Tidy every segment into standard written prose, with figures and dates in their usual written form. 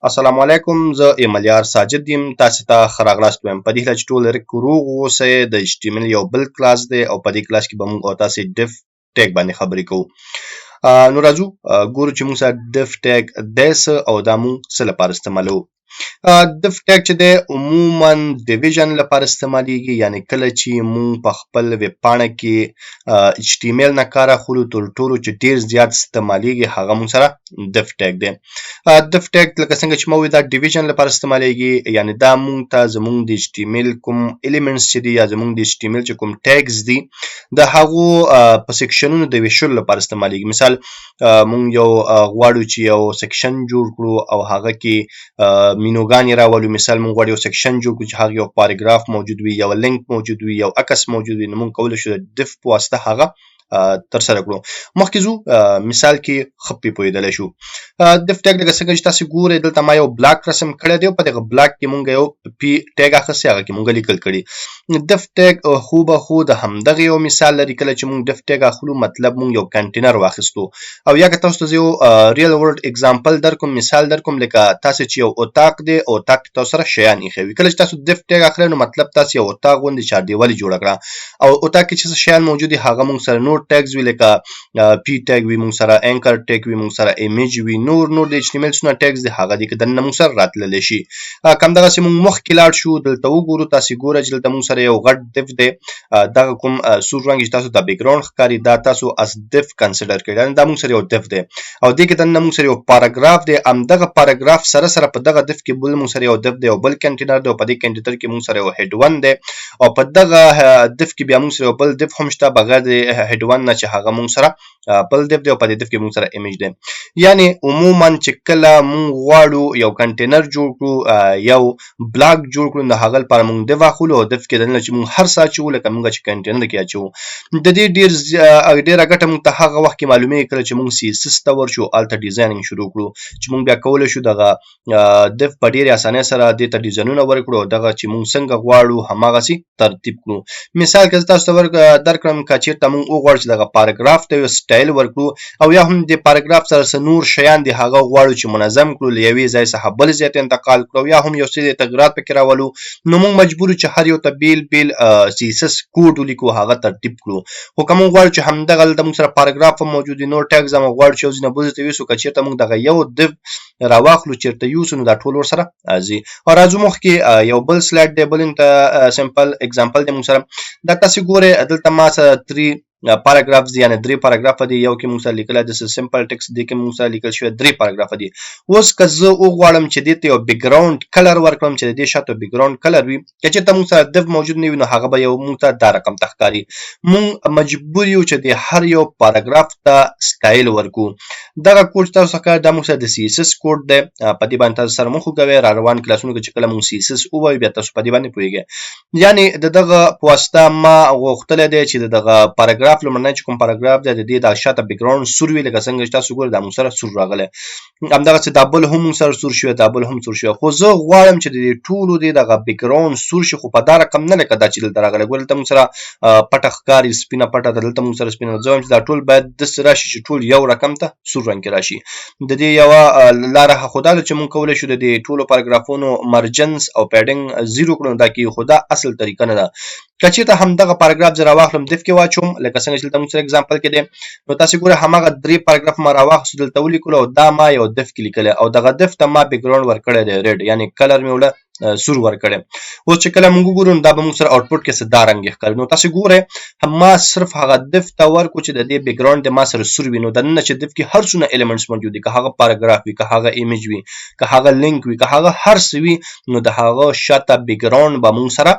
السلام علیکم، زه ایملیار ساجد یم. تاسو ته ښه راغلاست وایم. په دې هیله چې ټول رک روغ اوسئ. د HTML یو بل کلاس دی او په دې کلاس کې به موږ او تاسو div tag باندې خبرې کوو. نو راځو ګورو چې موږ سره div tag دی څه او دا موږ څه لپاره استعمالوو. div tag چې دی، عموما division لپاره استعمالیږي، یعنی کله چې موږ په خپل ویب پاڼه کې HTML نه کار اخلو، تر ټولو چې ډیر زیات استعمالیږي هغه موږ سره div tag دی. div tag لکه څنګه چې ما وویل، دا division لپاره استعمالیږي، یعنی دا موږ ته زموږ د HTML کوم elements چې دي یا زموږ د HTML چې کوم tags دي، د هغو په section ونو د ویشلو لپاره استعمالیږي. مثال، موږ یو غواړو چې یو section جوړ کړو او هغه کې مینوګانې راولو. مثال، موږ غواړو یو section جوړ کړو چې هغه یو پاراګراف موجود وي، یو لینک موجود وي، یو عکس موجود وي، نو موږ کولی شو د div په واسطه هغه تر سره کړو. مخکې ځو، مثال کې ښه پرې پوهېدلی شو. div tag لکه څنګه چې تاسو ګورئ، دلته ما یو block رسم کړی دی او په دغه block کې مونږ یو p tag اخیستی، هغه کې مونږ لیکل کړي. div tag خو به خو د همدغه یو مثال لري. کله چې مونږ div tag اخلو، مطلب مونږ یو کنټینر واخیستو. او یا که تاسو ته یو real world example درکوم، مثال درکوم، لکه تاسو چې یو اتاق دی، اتاق کې تاسو سره شیان ایښی وي. کله چې تاسو div tag اخلئ، نو مطلب تاسو یو اتاق غوندې چاردیوالي جوړه کړه او اتاق کې چې شیان موجود دي، هغه مونږ سره نور tags وي، لکه p tag وي، مونږ سره anchor tag وي، مونږ سره image وي، نور نور د HTML څونه tags دي، هغه دي که دننه مونږ سره راتللی شي. کم دغسې مونږ مخکې لاړ شو، دلته وګورو. تاسو ګورئ چې دلته مونږ سره یو غټ div دی. دغه کوم سور رنګ چې تاسو د background ښکاري، دا تاسو as div consider کړئ، دا مونږ سره یو div دی او دې کې دننه مونږ سره یو پاراګراف دی. همدغه پاراګراف سره سره په دغه div کې بل مونږ سره یو div دی او بل کنټینر دی او په دې کنټینر کې مونږ سره یو head 1 دی او په دغه div کې بیا مونږ سره یو بل div هم شته بغیر د head 1 نه، چې هغه مونږ سره بل div دی او په دې div کې مونږ سره image دی. یعنی عموما چې کله مونږ غواړو یو کنټینر جوړ کړو، یو block جوړ کړو، نو هغه لپاره مونږ div اخلو او div کې دننه چې مونږ هر څه اچوو، لکه مونږ چې کنټینر کې اچوو. د دې ډیره ګټه مونږ ته هغه وخت کې معلومیږي کله چې مونږ CSS ته ورشو، هلته designing شروع کړو، چې مونږ بیا کولی شو دغه div په ډیرې اسانۍ سره دې ته ډیزاینونه ورکړو او دغه چې مونږ څنګه غواړو هماغسې ترتیب کړو. مثال که زه تاسو ته درکړم، که چیرته مونږ وغواړو چې دغه پاراګراف ته یو سټایل ورکړو او یا هم د پاراګراف سره څه نور شیان دي، هغه غواړو چې منظم کړو، له یوې ځای څخه بل ځای ته انتقال کړو، یا هم یو څه تغیرات پکې راولو، نو مونږ مجبور چې هر یو ته بیل بیل CSS code ولیکو، هغه ترتیب کړو. خو که مونږ غواړو چې همدغه دلته مونږ سره پاراګراف هم موجود دي، نور tags هم، غواړو چې یو ځای نه بل ځای ته یوسو، که چیرته مونږ دغه یو div راواخلو، چیرته یوسو، نو دا ټول ورسره ځي. او راځو مخکې، یو بل slide دی، بل ته simple example دی مونږ سره. دا تاسو ګورئ، دلته ما سره 3 پاراګراف دي، یعنی درې پاراګراف دي. یو کې مونږ سره لیکل د simple text دی، کې مونږ سره لیکل شوی درې پاراګراف دي. اوس که زه وغواړم چې دې ته یو background color ورکړم، چې د دې شاته background color وي، که چېرته مونږ سره div موجود نه وي، نو هغه به یو مونږ ته دا رقم ته ښکاري. مونږ مجبور یو چې د هر یو پاراګراف ته سټایل ورکو. دغه کوډ چې تاسو ښکاري، دا مونږ سره د CSS code دی. په دې باندې تاسو سره مخ کوي را روان کلاسونو کې چې کله مونږ CSS ووایو، بیا تاسو په دې باندې پوهیږئ. یعنی د دغه په واسطه ما غوښتلی دی چې د دغه پاراګراف لومړنی چې کوم پاراګراف دی، د دې د شاته background سور وي، لکه څنګه چې تاسو ګورئ، دا مونږ سره سور راغلی. همدغه چې دا بل هم مونږ سره سور شوی، دا بل هم سور شوی، خو زه غواړم چې د دې ټولو دې دغه background سور شي، خو په دا رقم نه لکه دا چې دلته راغلی. ګوره، دلته مونږ سره پټه ښکاري، سپینه پټه ده، دلته مونږ سره سپینه. زه وایم چې دا ټول باید داسې راشي چې ټول یو رقم ته سور رنګ کې راشي. د دې یوه لاره خو دا ده چې مونږ کولی شو د دې ټولو پاراګرافونو margins او padding zero کړو، دا کې، خو دا اصل طریقه نه ده. که چېرته همدغه پاراګراف زه راواخلم، div کې واچوم، لکه څنګه چې دلته موږ سره example کې دی، نو تاسو ګورئ، هماغه درې پاراګراف ما راواخیستو، دلته ولیکلو او دا ما یو div کې لیکلی او دغه div ته ما background ورکړی دی red، یعنی color مې وله سور ورکړی. اوس چې کله موږ وګورو، نو دا به موږ سره output کې څه دا رنګ ښکاري. نو تاسو ګورئ، ما صرف هغه div ته ورکو چې د دې background د ما سره سور وي. نو دننه چې div کې هر څونه elements موجود دي، که هغه پاراګراف وي، که هغه image وي، که هغه لینک وي، که هغه هر څه وي، نو د هغه شاته background به موږ سره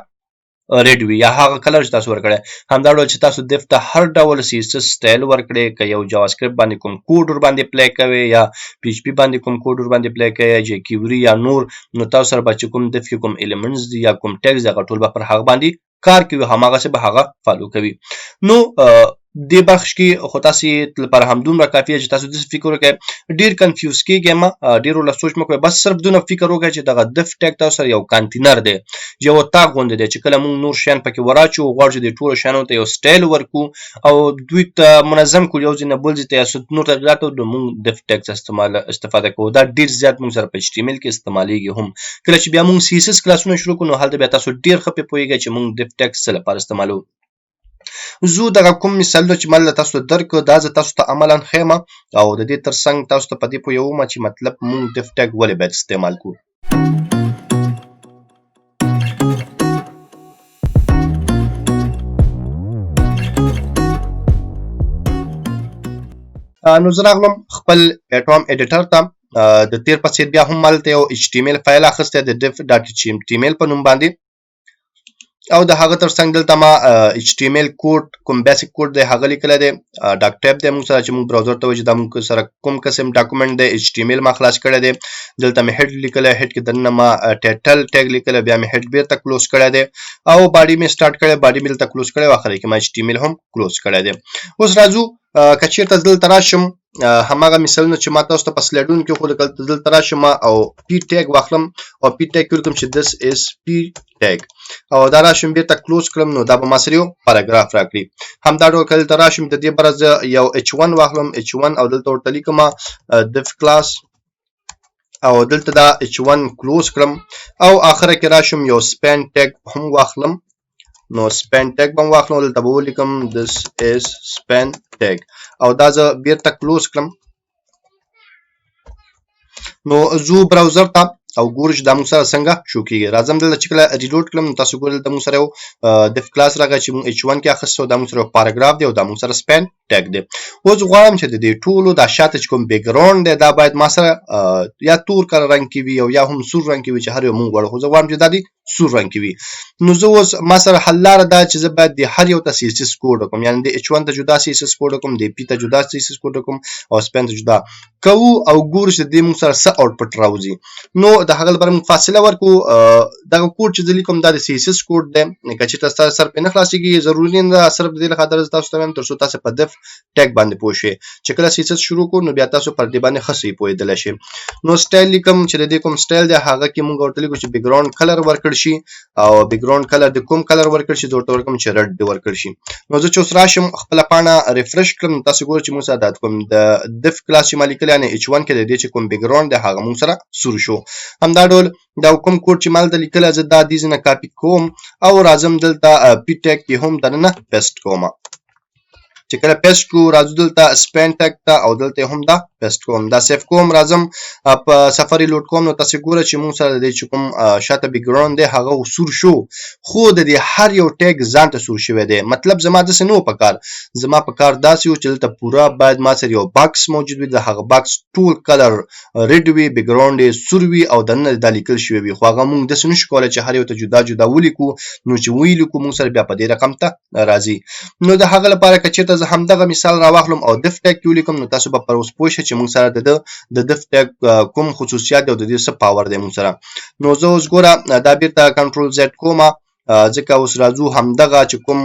red وي یا هغه color چې تاسو ورکړی. همدا ډول چې تاسو div ته هر ډول CSS style ورکړئ، که یو JavaScript باندې کوم کوډ ور باندې apply کوي یا PHP باندې کوم کوډ ور باندې apply کوي، jQuery یا نور، نو تاسو سره به چې کوم div کې کوم elements دي یا کوم tags، هغه ټول به پر هغه باندې کار کوي هماغسې به هغه follow کوي. نو دې بخش کې خو تاسو لپاره هم دومره کافي چې تاسو داسې فکر وکړئ، ډیر confuse کیږئ مه، ډیر له سوچ مه کوئ، بس صرف دونه فکر وکړئ چې دغه div tag تاسو سره یو کانتینر دی، یو اتاق غوندې دی چې کله موږ نور شیان پکې وراچو، غواړو چې د ټولو شیانو ته یو سټایل ورکو او دوی ته منظم کړو یو ځای نه بل ځای ته یا څه نور تغیرات، نو موږ div tag څخه استفاده کوو. دا ډیر زیات موږ سره په HTML کې استعمالیږي هم. کله چې بیا موږ CSS کلاسونه شروع کړو نو هلته بیا تاسو ډیر ښه پرې پوهیږئ چې موږ div tag څه لپاره استعمالوو. زه دغه کوم مثالونه چې ما له تاسو ته درکړ دا زه تاسو ته عملا ښیم او د دې ترڅنګ تاسو ته په دې پوهوم چې مطلب موږ div tag ولې باید استعمال کړو. نو زه راغلم خپل Atom editor ته. د تیر په څیر بیا هم ما دلته یو HTML فایل اخیستی د div.html په نوم باندې، او د هغه ترڅنګ دلته ما HTML کوډ کوم basic code دی هغه لیکلی دی. doctype دی موږ سره چې موږ browser ته وایو چې دا موږ سره کوم قسم document دی. HTML ما خلاص کړی دی، دلته مې head لیکلی، head کې دننه ما title tag لیکلی، بیا مې head بیرته close کړی دی او body مې start کړی، body مې دلته close کړی او اخر کې ما HTML هم close کړی دی. اوس راځو که چیرته زه دلته راشم هماغه مثالونه چې ما تاسو ته په سلایډونو کې وښودل، که دلته راشم او p tag واخلم او p tag کې ولیکم چې this is p tag او دا راشم بیرته close کړم، نو دا به ما سره یو پاراګراف راکړي. همدا ډول که دلته راشم د دې بره زه یو h1 واخلم، h1 او دلته ورته لیکم div class او دلته دا h1 close کړم او آخره کې راشم یو span tag هم واخلم، نو span tag به هم واخلم، دلته به ولیکم this is span tag او دا زه بیرته close کړم. نو ځو browser ته او ګورو چې دا موږ سره څنګه شو کیږي. راځم دلته چې کله reload کړم نو تاسو ګورئ دلته موږ سره یو div class راغی چې موږ h1 کې اخیستی او دا موږ سره یو پاراګراف دی او دا موږ سره span tag دی. اوس غواړم چې د دې ټولو دا شاته چې کوم background دی دا باید ما سره یا تور کلر رنګ کې وي او یا هم سور رنګ کې وي، چې هر یو موږ غواړو، خو زه غواړم چې دا دی سور رنګ کې وي. نو زه اوس ما سره حل لاره ده چې زه باید د هر یو ته CSS code وکړم، یعنې د h1 ته جدا CSS code وکړم، د p ته جدا CSS code وکړم او span ته جدا کوو او ګورو چې د دې موږ سره څه output راوځي. نو د هغه لپاره موږ فاصله ورکو. دغه کوډ چې زه لیکم دا د CSS code دی، که چېرته ستاسو سر پرې نه خلاصېږي ضروري نه ده، صرف د دې لخاطر زه تاسو ته وایم تر څو تاسو په div tag باندې پوه شئ چې کله CSS شروع کړو نو بیا تاسو پر دې باندې ښه صحیح پوهېدلی شئ. نو سټایل لیکم چې د دې کوم سټایل دی هغه کې موږ ورته لیکو چې background color ورکړ شي او background color د کوم color ورکړ شي، زه ورته ورکړم چې red دې ورکړ شي. نو زه چې اوس راشم خپله پاڼه refresh کړم، تاسو ګورئ چې موږ سره دا کوم د div class چې ما لیکلی یعنې h1 کې د دې چې کوم background دی هغه موږ سره سور شو. همدا ډول دا کوم کوډ چې ما دلته لیکلی زه دا دې ځای نه کاپي کوم او راځم دلته p tag کې هم دننه paste کوم. چې کله paste کړو راځو دلته span tag ته او دلته هم دا paste کوم، دا save کوم، راځم په صفحه reload کوم. نو تاسو ګورئ چې موږ سره د دې چې کوم شاته background دی هغه سور شو، خو د دې هر یو tag ځان ته سور شوی دی. مطلب زما داسې نه و په کار، زما په کار داسې و چې دلته پوره باید ما سره یو box موجود وي، د هغه box ټول color red وي، background یې سور وي او دننه دا لیکل شوی وي. خو هغه موږ داسې نشو کولی چې هر یو ته جدا جدا ولیکو، نو چې ویې لیکو موږ سره بیا په دې رقم ته راځي. نو د هغه لپاره که چېرته زه همدغه مثال راواخلم او div tag کې ولیکم نو تاسو به پر اوس پوه شئ چې موږ سره د div tag کوم خصوصیات دی او د دې څه power دی موږ سره. نو زه اوس ګوره دا بیرته control Z کوم، ځکه اوس راځو همدغه چې کوم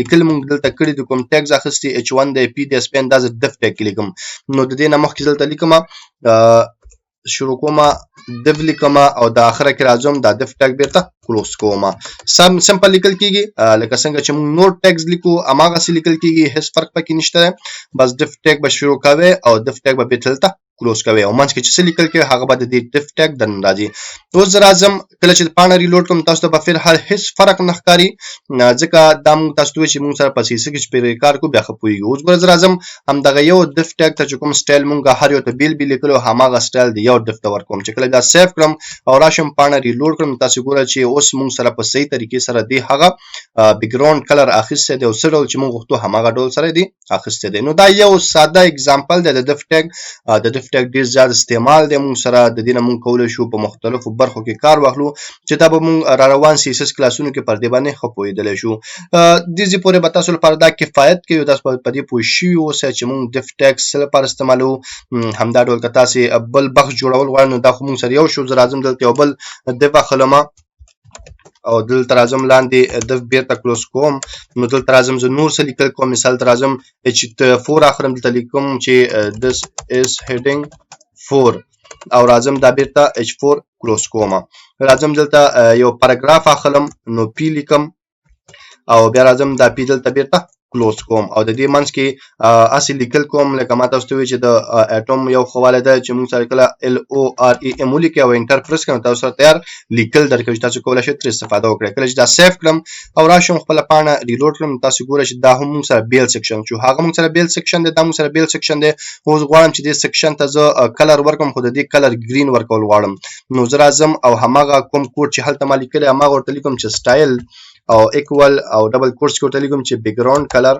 لیکل موږ دلته کړي د کوم tags اخیستي h1 دی، p دی، span، دا زه div tag کې لیکم. نو د دې نه مخکې دلته لیکم شروع کوم div لیکم او د اخره کې راځم دا div tag بیرته close کوم. سم simple لیکل کیږي لکه څنګه چې موږ نور tags لیکو هماغسې لیکل کیږي، هیڅ فرق پکې نشته. بس div tag به شروع کوي او div tag به بیرته دلته close کوي او منځ کې چې څه لیکل کوي هغه به د دې div tag دننه راځي. اوس زه راځم کله چې پاڼه reload کړم تاسو ته به فلحال هیڅ فرق نه ښکاري، ځکه دا موږ تاسو ته وایي چې موږ سره په CSS کې چې پرې کار کوو بیا ښه پوهېږو. اوس ګوره زه راځم همدغه یو div tag ته چې کوم سټایل موږ هر یو ته بیل بیل لیکلو هماغه سټایل د یو div ته ورکوم. چې کله دا save کړم او راشم پاڼه reload کړم تاسو ګوره چې اوس موږ سره په صحیح طریقې سره دی هغه background color اخیستی دی او څه ډول چې موږ غوښتو هماغه ډول سره دی اخیستی دی. نو دا یو ساده example دی د div tag. د div tag ډیر زیات استعمال دی موږ سره، د دې نه موږ کولی شو په مختلفو برخو کې کار واخلو چې دا به موږ را روان CSS کلاسونو کې پر دې باندې ښه پوهېدلی شو. دې ځای پورې به تاسو لپاره دا کفایت کوي، تاسو په دې پوه شوي اوسئ چې موږ div tag څه لپاره استعمالوو. همدا ډول که تاسې بل بخش جوړول غواړئ نو دا خو موږ سره یو شو. زه راځم دلته یو بل div اخلم. او دلته راځم لاندې div بیرته close کوم. نو دلته راځم زه نور څه لیکل کوم. مثال ته راځم H4 اخلم، دلته لیکم چې this is heading 4 او راځم دا بیرته H4 close کوم. راځم دلته یو پاراګراف اخلم، نو p لیکم او بیا راځم دا p دلته بیرته close کوم او د دې منځ کې اسی لیکل کوم. لکه ما تاسو ته وی چې د اټوم یو خواله ده چې موږ سره کله LOREM ولیکي او enter press کړم، تاسو سره تیار لیکل درکوي چې تاسو کولای شئ ترې استفاده وکړئ. کله چې دا save کړم او راشم خپله پاڼه reload کړم، تاسو ګورئ چې دا هم موږ سره بیل section شو. هغه موږ سره بیل section دی، دا موږ سره بیل section دی. اوس غواړم چې دې section ته زه color ورکړم، خو د دې color green ورکول غواړم. نو زه راځم او هماغه کوم کوډ چې هلته ما لیکلی، هماغه ورته لیکم چې سټایل او equal او double quotes کې ورته لیکم چې background color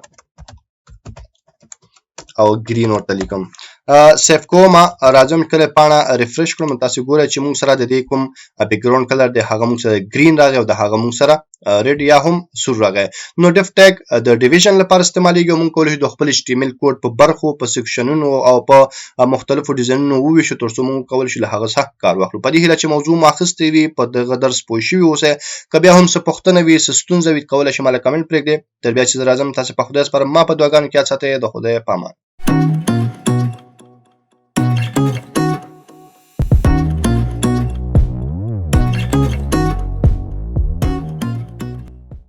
او green ورته لیکم. save کوم، راځم کله پاڼه refresh کړم، تاسو ګورئ چې موږ سره د دې کوم background color دی، هغه موږ سره green راغی او د هغه موږ سره red یا هم سور راغی. نو div tag د division لپاره استعمالیږي. موږ کولی شو د خپل HTML code په برخو، په section ونو او په مختلفو ډیزاینونو وویشو، تر څو موږ کولی شو له هغه څخه کار واخلو. په دې هیله چې موضوع مو اخیستې وي، په دغه درس پوه شوي اوسئ. که بیا هم څه پوښتنه وي، څه ستونزه وي، کولی شئ ماله کمنټ پرېږدئ. تر بیا چې زه راځم، تاسو په خدای سپارم، ما په دعاګانو کې یاد ساتئ. د خدای په امان.